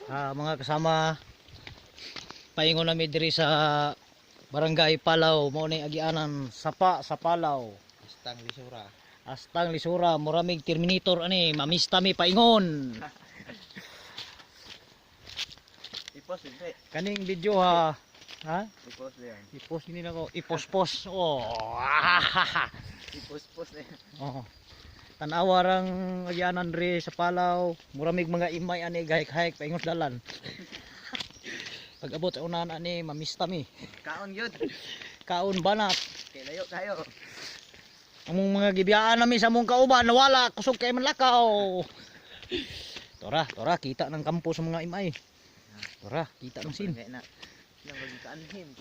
Mga kasama, paingon nami diri sa Barangay Palaw, mao ni agianan sapa sa Palaw. Astang lisura. Astang lisura, muramig Terminator ani, mamista mi paingon. I-post hindi. Kaning video ha. Ha? I-post yan. I-post ni nako, i-post-post. Oh. I-post-post na yan. Oh. Tanawa rang agianan diri sa Palaw, muramig mga imay ani gahik-hike paingon sa dalan. Pag abot sa unahan ani, mamista mi. Kaon yun. Kaon banat. Kay layo kayo. Among mga gibiyaan nami sa among kauban nawala, kusog kay man lakaw. Tora, tora, kita ng kampo sa mga imay. Tora, kita ng sin. Na. Nang magkaanhin.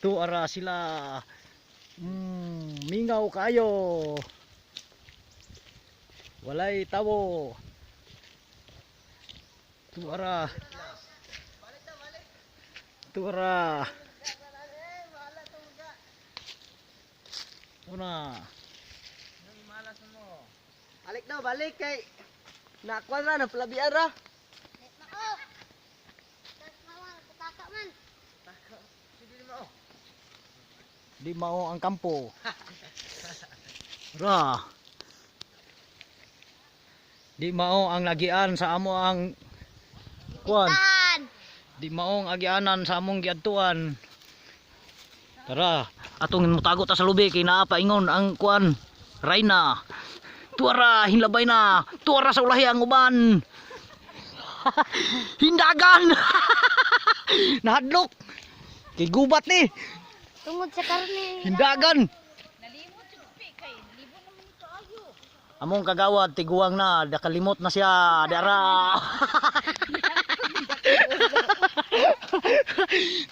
Tuara sila. Mingaw kayo. Walay tawo. Tuara. Tuara. Una. Balik daw, balik kay nakuan ra, napalabian ra. Mao. Tas mao pataka man. Di mao ang kampo. Ra. Di mao ang lagian sa amo ang kuan. Tan. Di mao ang agianan sa among giadtuan. Tara, atong mutago ta sa lubi kay naa pa ingon ang kuan. Rayna. Tuara, hinlabay na. Tuara sa ulahi ang uban. Hindagan. Nahadlok. Kay gubat ni. Tungod sa karne. Hindagan. Among kagawad tiguang na, nakalimot na siya, dara.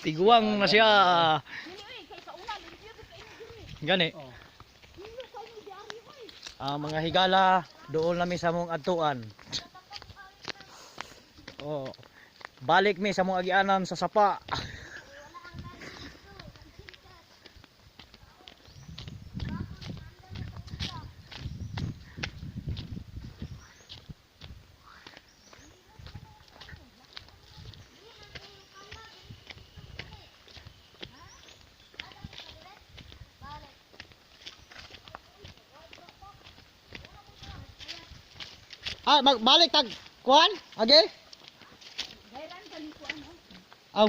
Tiguang na siya. Gani. Ang mga higala doon nami sa among adtuan. Oh. Balik mi sa among agianan sa sapa. Ah, magbalik tag kuan? Age? Aw.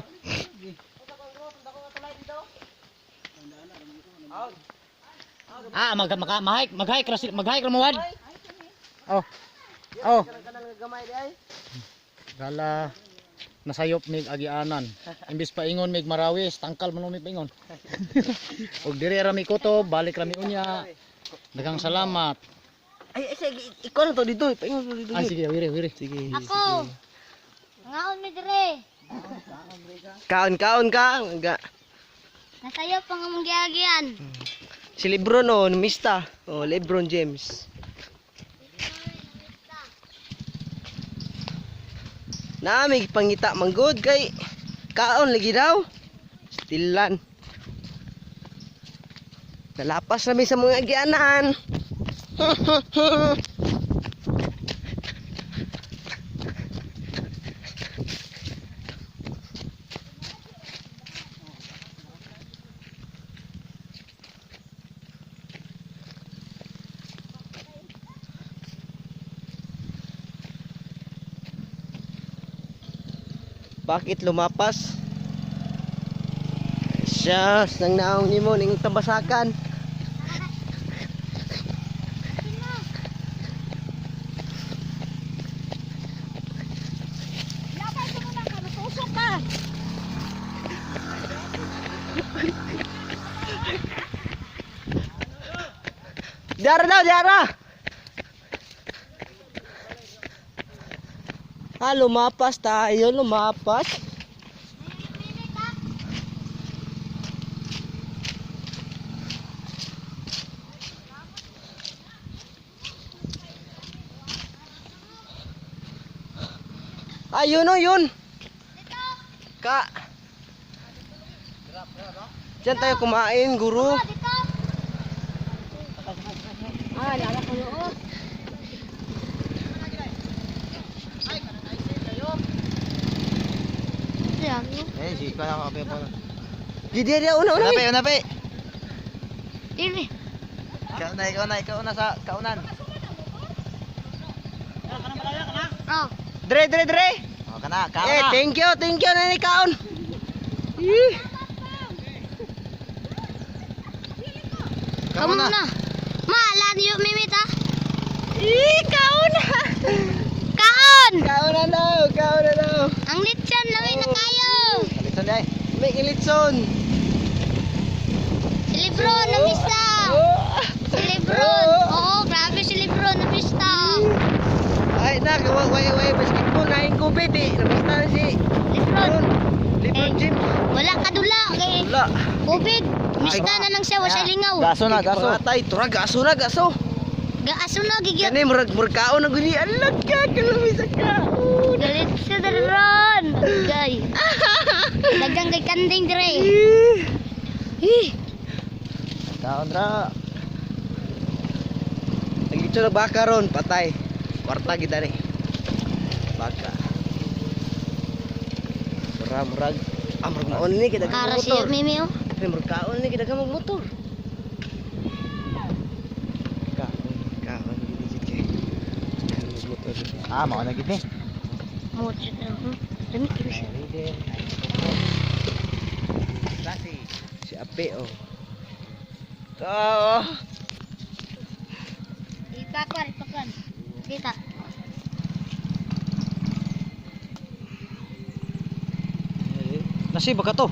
Ah, mag mag mag mag-hike ra sila, mag-hike ra mo wad. Oh. Oh. Kanang gamay di ay. Gala nasayop mig agianan. Imbis paingon mig Marawis, tangkal man mig paingon. Og diri ra mi kutob, balik ra mi unya. Daghang salamat. Ay, ay, sige, ikaw na to dito. Paingon to dito. Ay sige, wiri wiri. Sige. Ako. Ngaon mi dire. Kaon, kaon ka. Ga. Nasayop ang among giagian. Si Lebron oh, numista. Oh, Lebron James. Nami pangita manggod kay kaon lagi daw. Stilan. Nalapas nami sa mga agianan. Bakit lumapas? Siya, nang naong nimo ning tambasakan. Labay ka muna ka, matusok ka. Dara daw, dara. Ah, lumapas tayo, lumapas. Ayun oh, yun. Ka. Diyan tayo kumain, guru. Dito. Ah, lala ko yun. Dami. Eh, si ko na kape po. Di di una una. Una pe, una pe. Dili. Ikaw na, ikaw na, ikaw na sa kaunan. Oh. Dre dre dre. Oh, kana, kaon Eh, na. thank you na ni kaon. Ih. Kamu na. Ma, ala niyo mimit ah. Ih, kaon na. Kaon! Kaon na daw, kaon na daw. Ang litson, lami na kayo. Kalitson day. May ilitson. Si Lebron, namista. Oh. Si Lebron. Oo, grabe si Lebron, namista. Ay na, way way basketball na yung COVID eh. Namista na si Lebron. LeBron Eh. James. Wala kadula kay Wala. COVID. Mista na lang siya, wala lingaw. Gaso na, gaso. Patay, tura gaso na, gaso. Gaaso na gigil. Kani murag murag kaon na guni. Alag ka, kalami sa kaon. Galit siya ron. Gay. Dagang kay kanding dire. Ih. Ih, Kaon ra. Ang litson na baka ron, patay. Kwarta gid ani. Baka. Murag murag. Ah, murag maon ni kita Kara siya motor. mimi oh. Pre, murag kaon ni kita motor. Kaon, kaon gid gid kay. Kaon motor. Ah, mao na gid ni. Mo Dami kilo siya. Si Ape oh. Oh. Ipakwan, ipakwan. Dita. Nasi baka to.